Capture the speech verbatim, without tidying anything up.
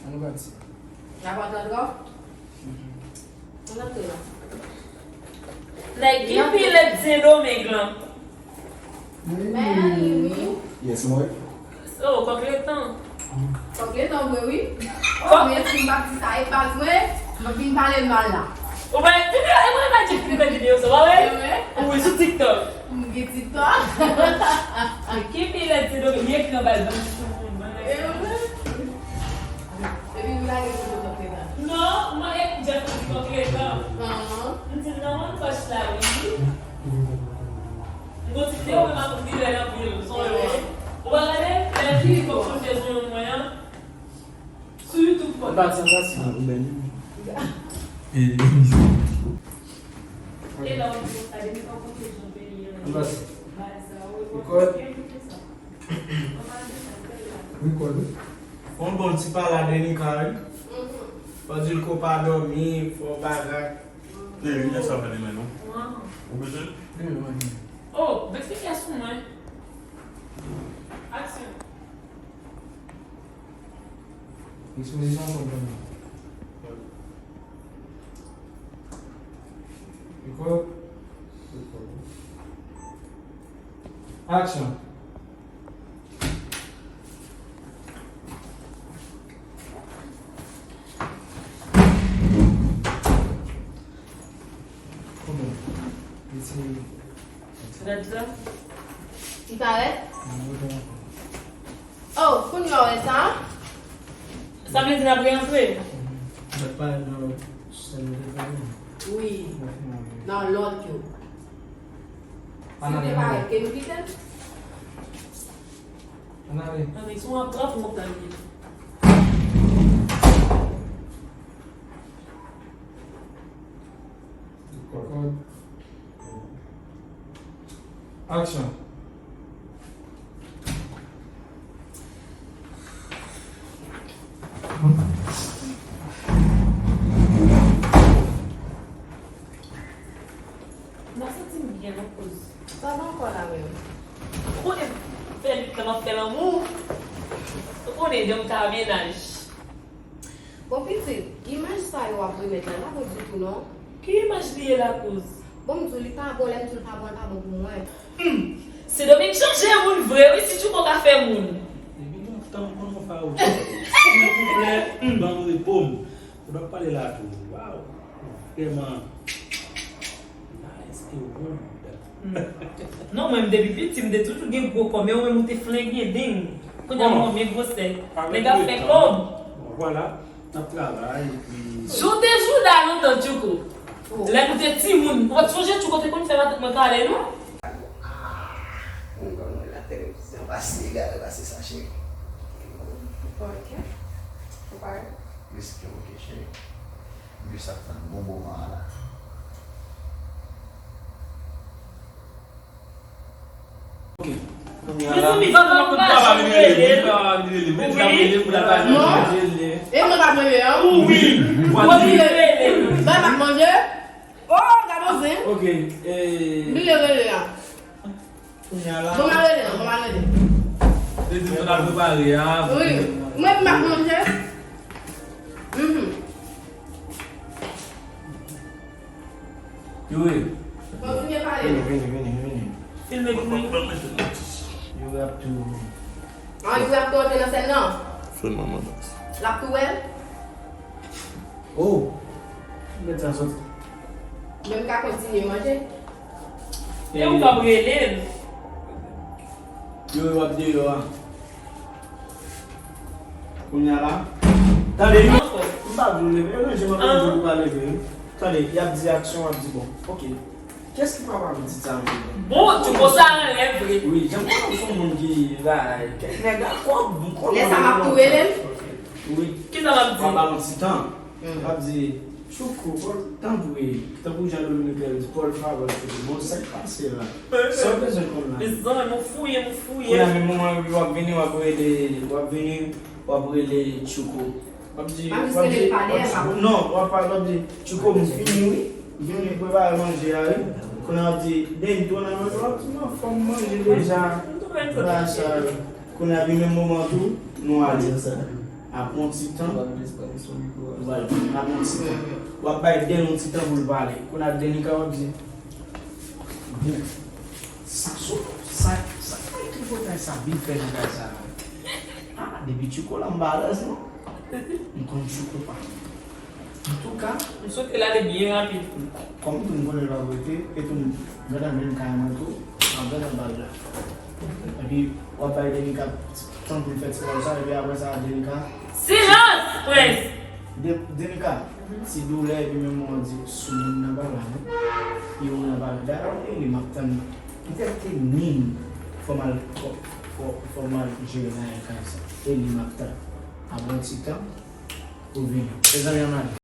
Ann pati. N ap antre ankò? Ann antre la. Nèg ki pi lèd Sendomeng lan? Mèni wi. Yes, mwen. Oh, kòk letan. Kòk letan vre wi. Oh, men si m p ap di sa, e baz mwen, m ap vin pale l mal la. Ou pa, e mwen pa di pou fè videyo sa, pa vre? Ou wi sou TikTok. M gen TikTok. Ki pi lèd Sendomeng, li ekri anba l, ban m sou moun, ban m. Epi m lage foto kòk letan. Non, mwen e Jeff di kòk letan. M di nan mwen pòch la wi. M gon ti videyo mwen ap rive nan pil, son yo an. Ou pa gade? Lè fi kòk chanje son yo mwen an. Sou YouTube kòk. Ba sa sa si ou bèl. E la ou di sa de mi pa konte jan peyi an. Ba sa. Ba sa ou. Record. Record. Fon bon ti pale a Denica wi. Fò di l ko pa dòmi, fò bagay. Denica sa fè demen non. Ou bezwen? Oh, vin fè kè sou mwen. Aksyon. Ekspozisyon konprann. Record. Aksyon. Kouman? Li ti. Rèd la. Li parèt? Oh, kounye a w wè sa? Sa vle di n ap reantre? Mwen pa nan lòt sèn de fami. Wi. Nan lòt yo. Si w te parèt, ke nou kite l? Ann ale. Ann, si w ap trap wont la li ye. Aksyon. M ap santi m byen nan koz. Sa va ankò la menm? Ou konnen fè lit la m ap fè lanmou. Ou konnen jan m ka mennaj. Bon pitit, imaj sa yo w ap remèt la, la bon ditou non. Ki imaj li ye lakoz? Bon m di w li pa bon, lè m di w li pa bon, li pa bon pou mwen. Hmm, Sendomeng chanje moun vre wi, si Tchouko ka fè moun. Depi lontan m konn yon fawouchè. Silvouplè, ban m repo m. Ou dwe pale la tou. Waw. Vrèman. Nice e wonda. Non, mwen m depi piti, m te toujou gen gwo kò, men ou menm ou te flengen ding. Kounye a m konbyen gwosè. Nèg ap fè kòb. Bon, vwala. N ap travay, epi. Jou te jouda lontan, Tchouko. Lè nou te timoun, ou pa t sonje Tchouko te konn fè matant mwen kale, non? Mwen konn wè nan televizyon, pase egare, pase sa, cheri. Ok. Ou pare? Wi, ok, cheri. Jis ap tann bon moman an la. Ok. Kounye a la. Mezanmi, papa m pa janm rele m. Papa m rele m. Mwen di l ap rele m, pou l ap rele m. E mwen pa rele an? Wi. Mwen rele. Bay m ap manje. Oh, gade yon zen. Ok. Bliye rele a. Kounye a la. Bon, m a rele non, bon, m a rele. Se di nou ta prepare a. Wi. Mwen m ap manje. Mhm. Youri. Kontinye pale. Vini, vini, vini, vini. Filme pou mwen. Youri ap tou. Ah, Youri ap tou antre nan sèn nan? Sèlman manman. L ap tou wè l? Oh! Mèt sa soti. Men m ka kontinye manje? E ou p ap rele l? Youri w ap deyò a. Kounye a la. Tande, Youri. M pa vle w leve. E ranje m ap di w pa leve. Tande, y ap di aksyon, w ap di bon. Ok. Kiyès ki papa pitit sa menm? Bon, Tchouko sa anlè vre. Wi, jan m konnen w se yon moun ki bay kèk nèg a kòb, m konnen. Lè sa m ap tou rele l? Wi. Kisa m ap di? W ap ba l yon ti tan. W ap di, Tchouko, Pòl, tanpri, tankou jan Dominiken di, Pòl favè Tchouko. Bon, sa k pase la? Sa w bezwen konn la? Mezanmi, mwen fouye, mwen fouye. Kounye a menm moman w ap vini, w ap rele, w ap vini, w ap rele Tchouko. W ap di, w ap di, non, w ap pale, w ap di, Tchouko, m fini wi. M vini prepare manje a wi. Kounye a w ap di, Deni, tou nan manje, w ap di, non, fò m manje deja. Bagay sa yo. Kounye a pi menm moman tou, nou ale. Apre yon ti tan, w ap bay Dèn yon ti tan pou l pale. Kounye a Denika w ap di, bon, sa, sa, sa, sa, ki tripotay sa vin fè nan kay sa la? Ah, depi Tchouko la, m balans, non? M konn Tchouko pa. Antouka, m swete l ale byen rapid. Kòm tou m konnen l pa prete, e tou m gentan menm kay mwen tou, m ap gentan ba l la. Epi, w ap bay Denika tan pou l fè ti wòl sa, epi apre sa, Denika. Silans, Prince! De, Denika, ti doulè, epi menm mwen di, sou moun nan pa la, non? Yo nan pa la. Dayè, e li m ap tann. Petèt ke nin, fò m al, fò, fò, fò m al jere nan kay sa. E li m ap tann. Apre yon ti tan, ou vini. Mezanmi, ann ale.